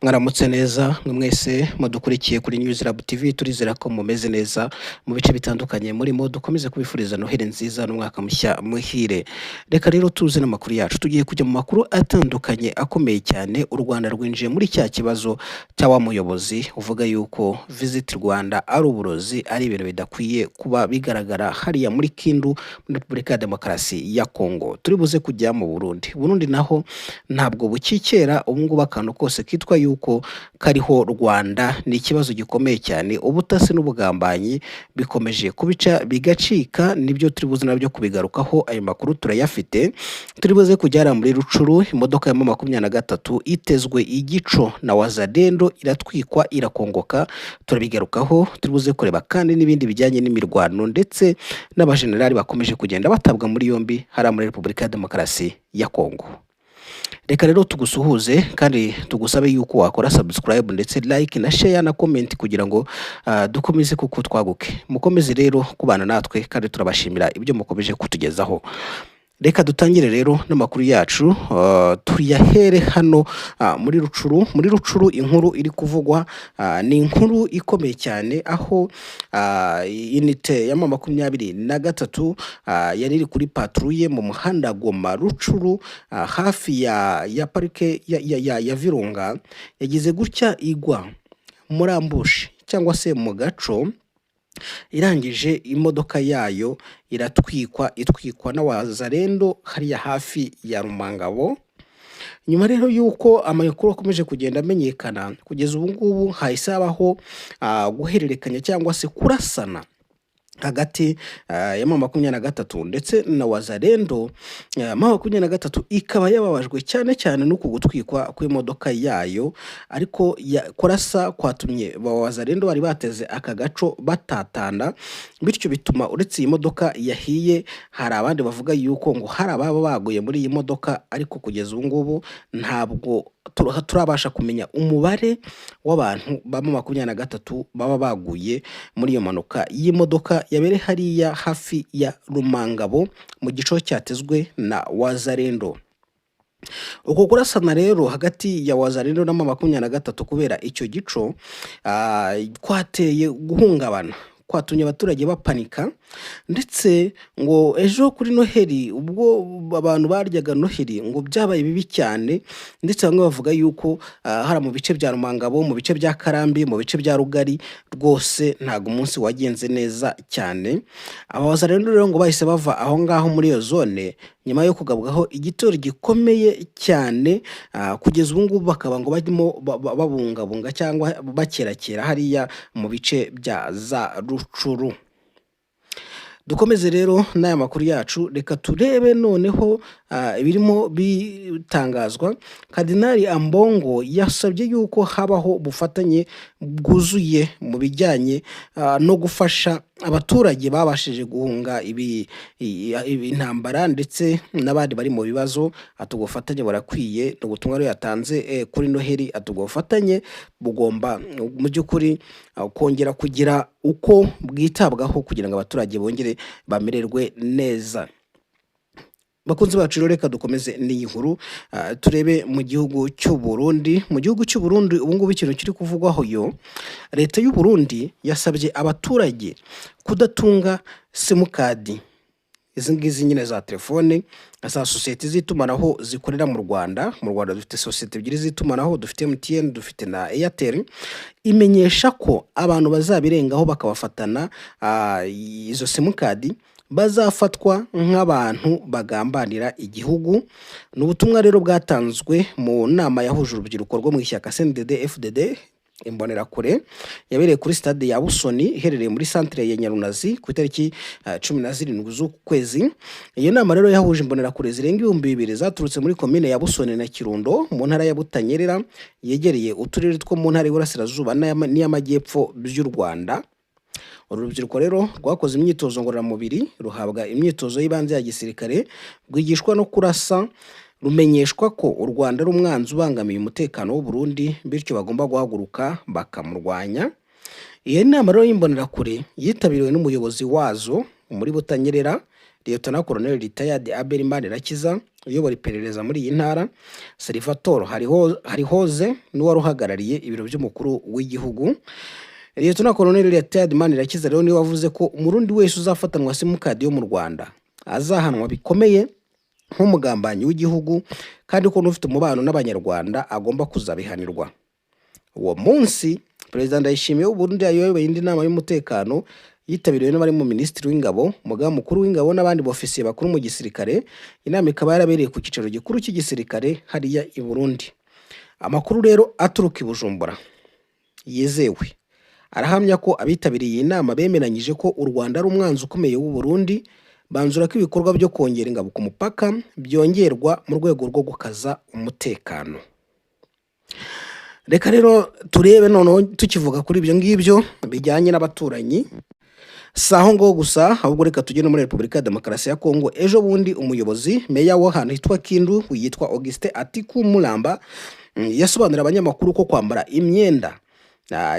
Mwaramutse neza mwe mwese mudukurikiye kuri News Lab TV, turizera ko mumeze neza mu bice bitandukanye murimo. Dukomeze kubifuriza Noheli nziza n'umwaka mushya muhire. Reka rero tuze n'amakuru yacu. Tugiye kujya mu makuru atandukanye akomeye cyane. U Rwanda rwinjiye muri cya kibazo cya wa muyobozi uvuga yuko Visit Rwanda ari uburozi, ari ibintu bidakwiye kuba bigaragara hariya muri Kindu, muri Repubulika ya Demokarasi ya Kongo. Turi buze kujya mu Burundi. Burundi naho ntabwo bukikera ubu ngubu, akantu kose kitwa yuko kariho Rwanda ni ikibazo gikomeye cyane. Ubutasi n'ubugambanyi bikomeje kubica bigacika, nibyo turi buze nabyo kubigarukaho. Ayo makuru turayafite. Turi buze kujya muri Rucuru, imodoka ya M23 itezwe igico na Wazalendo, iratwikwa, irakongoka, turabigarukaho. Turi buze kureba kandi n'ibindi bijyanye n'imirwano ndetse n'abajenerali bakomeje kugenda batabwa muri yombi hariya muri Repubulika ya Demokarasi ya Kongo. Reka rero tugusuhuze kandi tugusabe yuko wakora subscribe ndetse like na share na comment kugira ngo dukomeze kuko twaguke. Mukomeze rero kubana natwe kandi turabashimira ibyo mukomeje kutugezaho. Reka dutangire rero n'amakuru yacu, tuyahere hano muri Rucuru. Muri Rucuru inkuru iri kuvugwa ni inkuru ikomeye cyane, aho unité ya M23 yari iri kuri patrouille mu muhanda Goma Rucuru, hafi ya parike ya Virunga, yagize gutya igwa muri ambush cyangwa se mu gaco. Irangije imodoka yayo iratwikwa, itwikwa n'Abazalendo hariya hafi ya Rumangabo. Nyuma rero y'uko amakuru akomeje kugenda amenyekana, kugeza ubu ngubu hahise habaho guhererekanya cyangwa se kurasana hagati ya M23 ndetse na Wazalendo. M23 ikaba yababajwe cyane cyane n'uku gutwikwa kw'imodoka yayo, ariko kurasa kwatumye ba Wazalendo bari bateze aka gaco batatana, bityo bituma uretse iyi modoka yahiye, hari abandi bavuga yuko ngo hari ababa baguye muri iyi modoka, ariko kugeza ubu ngubu ntabwo turabasha kumenya umubare w'abantu ba M23 baba baguye muri iyo mpanuka y'imodoka yabereye hariya hafi ya Rumangabo mu gico cyatezwe na Wazalendo. Uko kurasana rero hagati ya Wazalendo na M23 kubera icyo gico kwateye guhungabana, kwatumye abaturage bapanika, ndetse ngo ejo kuri Noheli ubwo abantu baryaga Noheli ngo byabaye bibi cyane, ndetse bamwe bavuga yuko hariya mu bice bya Rumangabo, mu bice bya Karambi, mu bice bya Rugari, rwose ntabwo umunsi wagenze neza cyane. Aba Wazalendo rero ngo bahise bava aho ngaho muri iyo zone nyuma yo kugabwaho igitero gikomeye cyane, kugeza ubu ngubu bakaba ngo barimo babungabunga cyangwa bakerakera hariya mu bice bya za Rucuru. Dukomeze rero n'aya makuru yacu, reka turebe noneho ibirimo bitangazwa. Kadinali Ambongo yasabye yuko habaho ubufatanye bwuzuye mu bijyanye no gufasha abaturage babashije guhunga intambara ndetse n'abandi bari mu bibazo. Ati ubufatanye burakwiye. Ni ubutumwa rero yatanze kuri Noheli. Ati ubwo bufatanye bugomba mu by'ukuri kongera kugira uko bwitabwaho kugira ngo abaturage bongere bamererwe neza. Bakunzi bacu rero, reka dukomeze n'iyi nkuru, turebe mu gihugu cy'u Burundi. Mu gihugu cy'u Burundi ubu ngubu ikintu kiri kuvugwaho, yo leta y'u Burundi yasabye abaturage kudatunga simukadi izi ngizi nyine za telefone za sosiyete z'itumanaho zikorera mu Rwanda. Mu Rwanda dufite sosiyete ebyiri z'itumanaho, dufite MTN, dufite na Airtel. Imenyesha ko abantu bazabirengaho bakabafatana izo simukadi bazafatwa nk'abantu bagambanira igihugu. Ni ubutumwa rero bwatanzwe mu nama yahuje urubyiruko rwo mu ishyaka CNDD FDD Imbonerakure, yabereye kuri stade ya Busoni iherereye muri centre ya Nyarunazi ku itariki 17 z'uku kwezi. Iyo nama rero yahuje Imbonerakure zirenga 2000 zaturutse muri komine ya Busoni na Kirundo mu ntara ya Butanyerera, yegereye uturere two mu ntara y'Iburasirazuba n'iy'Amajyepfo by'u Rwanda. Uru rubyiruko rero rwakoze imyitozo ngororamubiri, ruhabwa imyitozo y'ibanze ya gisirikare, rwigishwa no kurasa, rumenyeshwa ko u Rwanda ari umwanzi ubangamiye umutekano w'u Burundi, bityo bagomba guhaguruka bakamurwanya. Iyo nama rero y'Imbonerakure yitabiriwe n'umuyobozi wazo muri Butanyerera, Lieutenant Colonel Retired Abel Manirakiza. uyobora iperereza muri iyi ntara, Salvatore Harihoze n'uwari uhagarariye ibiro by'umukuru w'igihugu. Liyetona Koloneli Retired Manirakiza rero niwe wavuze ko Umurundi wese uzafatanwa simukadi yo mu Rwanda azahanwa bikomeye nk'umugambanyi w'igihugu, kandi ko n'ufite umubano n'Abanyarwanda agomba kuzabihanirwa. Uwo munsi Perezida Ndayishimiye w'Uburundi yayoboye indi nama y'umutekano yitabiriwe n'abarimo Minisitiri w'Ingabo, Umugaba Mukuru w'Ingabo n'abandi bofisiye bakuru mu gisirikare. Inama ikaba yarabereye ku cyicaro gikuru cy'igisirikare hariya i Burundi. Amakuru rero aturuka i Bujumbura yizewe arahamya ko abitabiriye iyi nama bemeranyije ko u Rwanda ari umwanzi ukomeye w'u Burundi, banzura ko ibikorwa byo kongera ingabo ku mupaka byongerwa mu rwego rwo gukaza umutekano. Reka rero turebe noneho, tukivuga kuri ibyo ngibyo bijyanye n'abaturanyi, si aho ngaho gusa, ahubwo reka tujye no muri Repubulika ya Demokarasi ya Kongo. Ejo bundi umuyobozi meya w'ahantu hitwa Kindu yitwa Augustin Atiku Mulamba yasobanurira abanyamakuru ko kwambara imyenda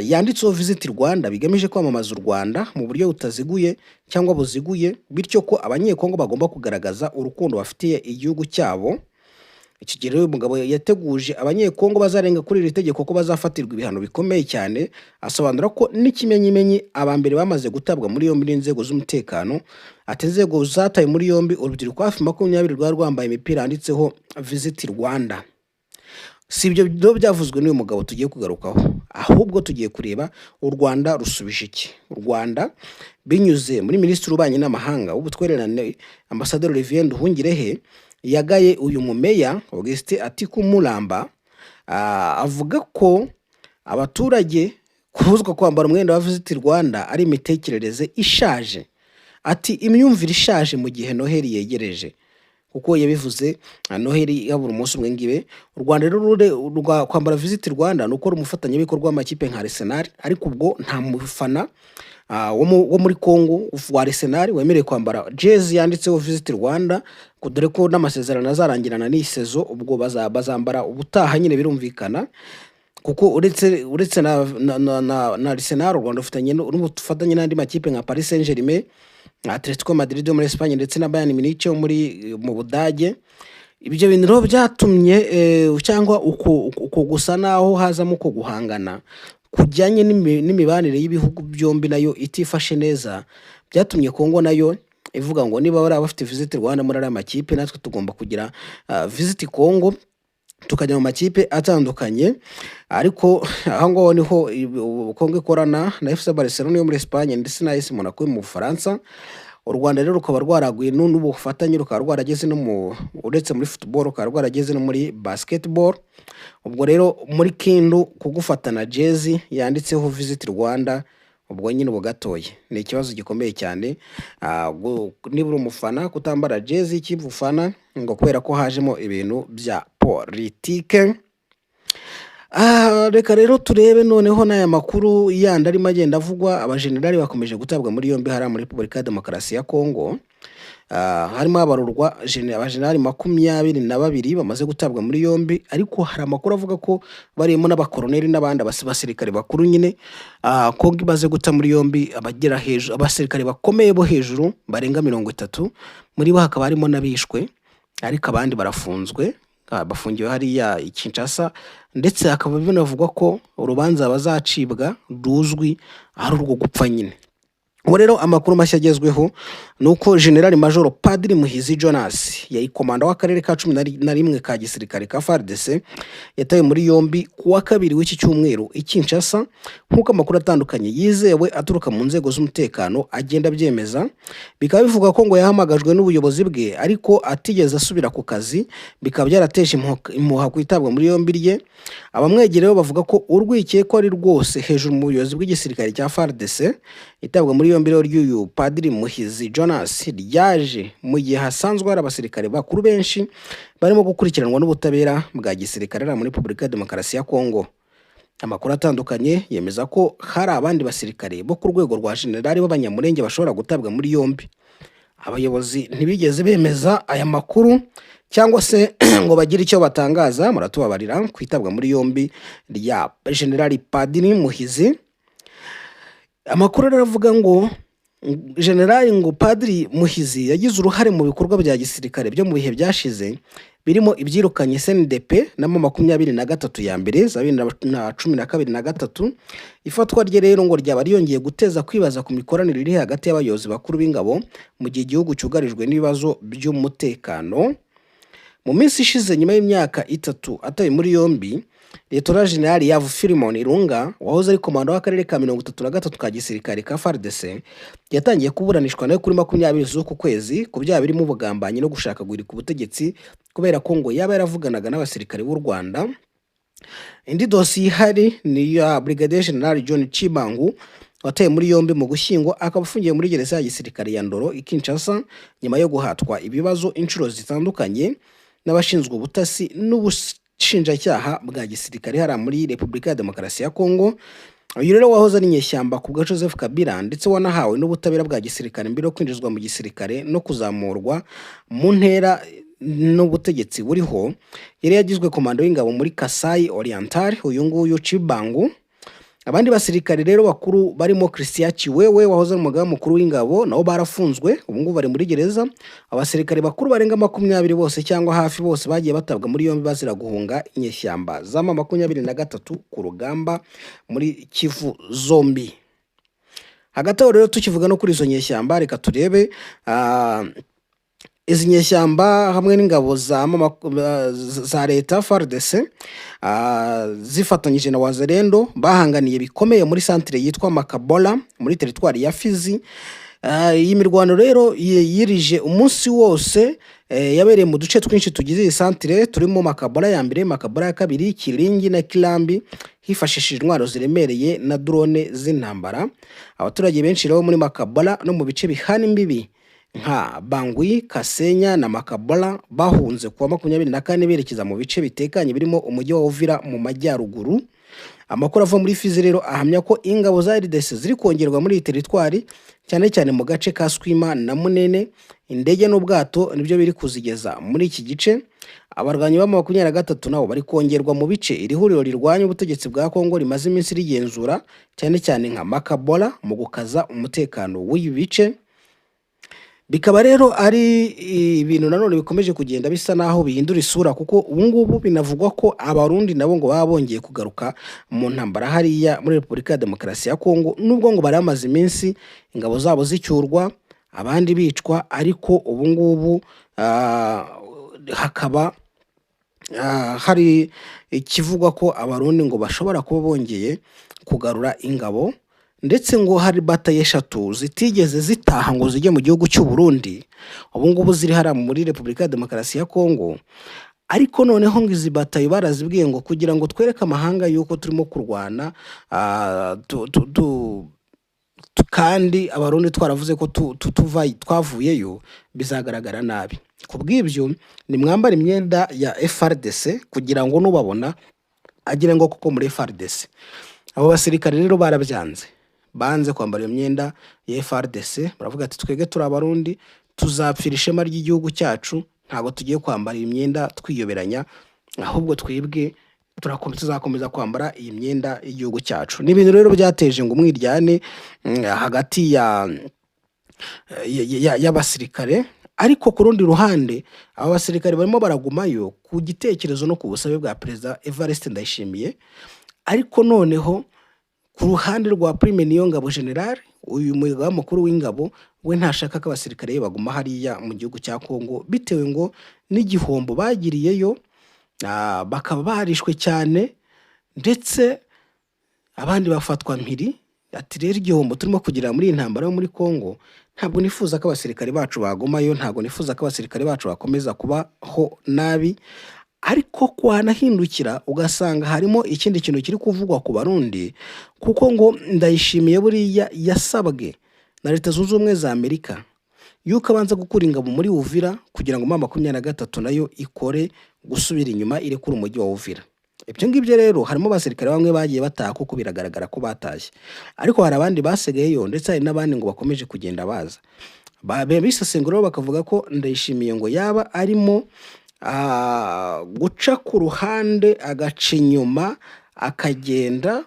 yanditseho Visit Rwanda bigamije kwamamaza u Rwanda mu buryo butaziguye cyangwa buziguye, bityo ko Abanyekongo bagomba kugaragaza urukundo bafitiye igihugu cyabo. Iki gihe rero uyu mugabo yateguje Abanyekongo bazarenga kuri iri tegeko ko bazafatirwa ibihano bikomeye cyane, asobanura ko n'ikimenyimenyi aba mbere bamaze gutabwa muri yombi n'inzego z'umutekano. Ati inzego zataye muri yombi urubyiruko hafi 20 rwari rwambaye imipira yanditseho Visit Rwanda. Si ibyo rero byavuzwe n'uyu mugabo tugiye kugarukaho, ahubwo tugiye kureba u Rwanda rusubije iki. U Rwanda binyuze muri Minisitiri w'Ububanyi n'Amahanga w'Ubutwererane, Ambasaderi Olivier Nduhungirehe, yagaye uyu mumeya Augustin Atiku Mulamba, avuga ko abaturage kubuzwa kwambara umwenda wa Visit Rwanda ari imitekerereze ishaje. Ati imyumvire ishaje mu gihe Noheli yegereje, kuko yabivuze Noheli yabura umunsi umwe ngibe. U Rwanda rero rwa kwambara Visit Rwanda ni uko ari umufatanyabikorwa w'amakipe nka Arsenal, ariko ubwo nta mufana wo muri Congo wa Arsenal wemerewe kwambara jezi yanditseho Visit Rwanda, dore ko n'amasezerano azarangirana n'iyi saison, ubwo bazambara ubutaha nyine birumvikana, kuko uretse na Arsenal, u Rwanda rufitanye n'ubufatanye n'andi makipe nka Paris Saint-Germain, Atletico Madrid yo muri Espagne ndetse na Bayern Munich yo mu Budage. Ibyo bintu rero byatumye cyangwa uko gusa naho hazamo uko guhangana kujyanye n'imibanire y'ibihugu byombi nayo itifashe neza, byatumye Kongo nayo ivuga ngo niba bariya bafite Visit Rwanda muri ariya makipe, natwe tugomba kugira Visit Congo, tukajya mu makipe atandukanye. Ariko aho ngaho niho Kongo ikorana na FC Barcelona yo muri Espagne ndetse na AS Monaco yo mu Bufaransa. U Rwanda rero rukaba rwaraguye n'ubufatanye, rukaba rwarageze no mu uretse muri football, rukaba rwarageze no muri basketball. Ubwo rero muri Kindu kugufatana jezi yanditseho Visit Rwanda, ubwo nyine ubu gatoye ni ikibazo gikomeye cyane. Niba uri umufana, kutambara jezi y'ikipe ufana ngo kubera ko hajemo ibintu bya politike. Reka rero turebe noneho n'aya makuru yandi arimo agenda avugwa. Abajenerali bakomeje gutabwa muri yombi hariya muri Repubulika ya Demokarasi ya Kongo. Harimo habarurwa abajenerali 22 bamaze gutabwa muri yombi, ariko hari amakuru avuga ko barimo n'abakoroneri n'abandi basirikare bakuru nyine. Kongo imaze guta muri yombi abagera hejuru, abasirikare bakomeye bo hejuru barenga 30, muri bo hakaba harimo n'abishwe, ariko abandi barafunzwe, bafungiwe hariya i Kinshasa, ndetse hakaba binavugwa ko urubanza bazacibwa ruzwi ari urwo gupfa nyine. Ubu rero amakuru mashya agezweho ni uko General Major Padiri Muhizi Jonas, yari komanda w'akarere ka 11 ka gisirikare ka FARDC, yatawe muri yombi ku wa kabiri w'iki cyumweru i Kinshasa, nk'uko amakuru atandukanye yizewe aturuka mu nzego z'umutekano agenda abyemeza. Bikaba bivuga ko ngo yahamagajwe n'ubuyobozi bwe ariko atigeze asubira ku kazi, bikaba byarateje impuha ku itabwa muri yombi rye. Abamwegereye bavuga ko urwikekwe ari rwose hejuru mu buyobozi bw'igisirikare cya FARDC. Itabwa muri yombi rero ry'uyu Padiri Muhizi Jonas ryaje mu gihe hasanzwe hari abasirikare bakuru benshi barimo gukurikiranwa n'ubutabera bwa gisirikare hariya muri Repubulika ya Demokarasi ya Kongo. Amakuru atandukanye yemeza ko hari abandi basirikare bo ku rwego rwa generali b'Abanyamulenge bashobora gutabwa muri yombi. Abayobozi ntibigeze bemeza aya makuru cyangwa se ngo bagire icyo batangaza, muratubabarira, ku itabwa muri yombi rya Generali Padiri Muhizi. Amakuru rero avuga ngo Generali ngo Padiri Muhizi yagize uruhare mu bikorwa bya gisirikare byo mu bihe byashize, birimo ibyirukanye CNDP na M23 ya mbere za 2012 na gatatu. Ifatwa rye rero ngo ryaba ryongeye guteza kwibaza ku mikoranire iri hagati y'abayobozi bakuru b'ingabo mu gihe igihugu cyugarijwe n'ibibazo by'umutekano. Mu minsi ishize, nyuma y'imyaka 3 atawe muri yombi, Lieutenant General Yavu Filimon Irunga, wahoze ari komanda w'akarere ka 33 ka gisirikare ka FARDC, yatangiye kuburanishwa nawe kuri 20 z'uku kwezi ku byaha birimo ubugambanyi no gushaka guhirika ubutegetsi, kubera ko ngo yaba yaravuganaga n'abasirikare b'u Rwanda. Indi dosiye ihari ni iya Brigadier General John Chibangu, watawe muri yombi mu Gushyingo, akaba afungiye muri gereza ya gisirikare ya Ndolo i Kinshasa nyuma yo guhatwa ibibazo inshuro zitandukanye n'abashinzwe ubutasi n'ubushinjacyaha bwa gisirikare hariya muri Repubulika ya Demokarasi ya Kongo. Uyu rero wahoze ari inyeshyamba ku bwa Joseph Kabila, ndetse wanahawe n'ubutabera bwa gisirikare mbere yo kwinjizwa mu gisirikare no kuzamurwa mu ntera n'ubutegetsi buriho, yari yagizwe komando w'ingabo muri Kasai Oriental, uyu nguyu Chibangu. Abandi basirikare rero bakuru barimo Christian Chiwewe, wahoze ari umugaba mukuru w'ingabo, nabo barafunzwe, ubu ngubu bari muri gereza. Abasirikare bakuru barenga 20 bose cyangwa hafi bose bagiye batabwa muri yombi bazira guhunga inyeshyamba za M23 ku rugamba muri Kivu zombi. Hagati aho rero, tukivuga no kuri izo nyeshyamba, reka turebe izi nyeshyamba hamwe n'ingabo za leta FARDC, zifatanyije na Wazalendo, bahanganiye bikomeye muri santire yitwa Makabola muri teritwari ya Fizi. Iyi mirwano rero yirije umunsi wose, yabereye mu duce twinshi tugize iyi santire, turimo Makabola ya mbere, Makabola ya kabiri, Kiringi na Kirambi, hifashishijwe intwaro ziremereye na drone z'intambara. Abaturage benshi rero muri Makabola no mu bice bihana imbibi nka Bangui, Kasenya na Makabola bahunze kuwa 24 berekeza mu bice bitekanye birimo umujyi wa Uvira mu majyaruguru. Amakuru ava muri Fizi rero ahamya ko ingabo za RDC ziri kongerwa muri iyi teritwari, cyane cyane mu gace ka Swima na Munene. Indege n'ubwato nibyo biri kuzigeza muri iki gice. Abarwanyi ba 23 nabo bari kongerwa mu bice iri huriro rirwanya ubutegetsi bwa Kongo rimaze iminsi rigenzura, cyane cyane nka Makabola, mu gukaza umutekano w'ibi bice. Bikaba rero ari ibintu nanone bikomeje kugenda bisa naho bihindura isura, kuko ubu ngubu binavugwa ko Abarundi nabo ngo baba bongeye kugaruka mu ntambara hariya muri Repubulika ya Demokarasi ya Kongo, nubwo ngo bari bamaze iminsi ingabo zabo zicyurwa, abandi bicwa, ariko ubu ngubu hakaba hari ikivugwa ko Abarundi ngo bashobora kuba bongeye kugarura ingabo, ndetse ngo hari batayo 3 zitigeze zitaha ngo zijye mu gihugu cy'u Burundi, ubu ngubu ziri hariya muri Repubulika ya Demokarasi ya Kongo. Ariko noneho ngo izi batayo barazibwiye ngo kugira ngo twereke amahanga yuko turimo kurwana, kandi Abarundi twaravuze ko twavuyeyo, bizagaragara nabi. Ku bw'ibyo nimwambare imyenda ya FARDC kugira ngo nubabona agire ngo koko muri FARDC. Abo basirikare rero barabyanze, banze kwambara iyo myenda ya FARDC, baravuga ati twebwe turi Abarundi, tuzapfira ishema ry'igihugu cyacu, ntabwo tugiye kwambara iyi myenda twiyoberanya, ahubwo twebwe tuzakomeza kwambara iyi myenda y'igihugu cyacu. Ni ibintu rero byateje ngo umwiryane hagati y'abasirikare. Ariko ku rundi ruhande, aba basirikare barimo baragumayo ku gitekerezo no ku busabe bwa Perezida Evariste Ndayishimiye. Ariko noneho ku ruhande rwa Prime Niyongabo General, uyu mugaba mukuru w'ingabo, we ntashaka ko abasirikare be baguma hariya mu gihugu cya Kongo, bitewe ngo n'igihombo bagiriyeyo, bakaba barishwe cyane ndetse abandi bafatwa mpiri. Ati rero igihombo turimo kugira muri iyi ntambara yo muri Kongo, ntabwo nifuza ko abasirikare bacu bagumayo, ntabwo nifuza ko abasirikare bacu bakomeza kubaho nabi. Ariko kwanahindukira ugasanga harimo ikindi kintu kiri kuvugwa ku Barundi, kuko ngo Ndayishimiye buriya yasabwe na Leta Zunze Ubumwe za Amerika yuko abanza gukura ingabo muri Uvira kugira ngo M23 nayo ikore gusubira inyuma, irekure umujyi wa Uvira. Ibyo ngibyo rero harimo abasirikare bamwe bagiye bataha, kuko biragaragara ko batashye, ariko hari abandi basigayeyo, ndetse hari n'abandi ngo bakomeje kugenda baza. Bisesengura rero bakavuga ko Ndayishimiye ngo yaba arimo guca ku ruhande, agaca inyuma, akagenda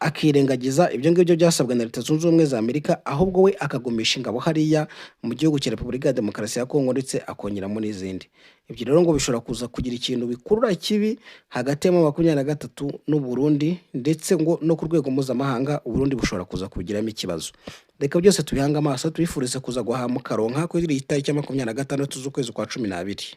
Akirengagiza ibyo ngibyo byasabwe na Leta Zunze Ubumwe za Amerika, ahubwo we akagumisha ingabo hariya mu gihugu cya Repubulika ya Demokarasi ya Kongo, ndetse akongeramo n'izindi. Ibyo rero ngo bishobora kuza kugira ikintu bikurura kibi hagati ya M23 n'u Burundi, ndetse ngo no ku rwego mpuzamahanga u Burundi bushobora kuza kubigiramo ikibazo. Reka byose tubihange amaso, tubifurize kuza guhaha mukaronka kuri iyi tariki ya 26 z'ukwezi kwa 12.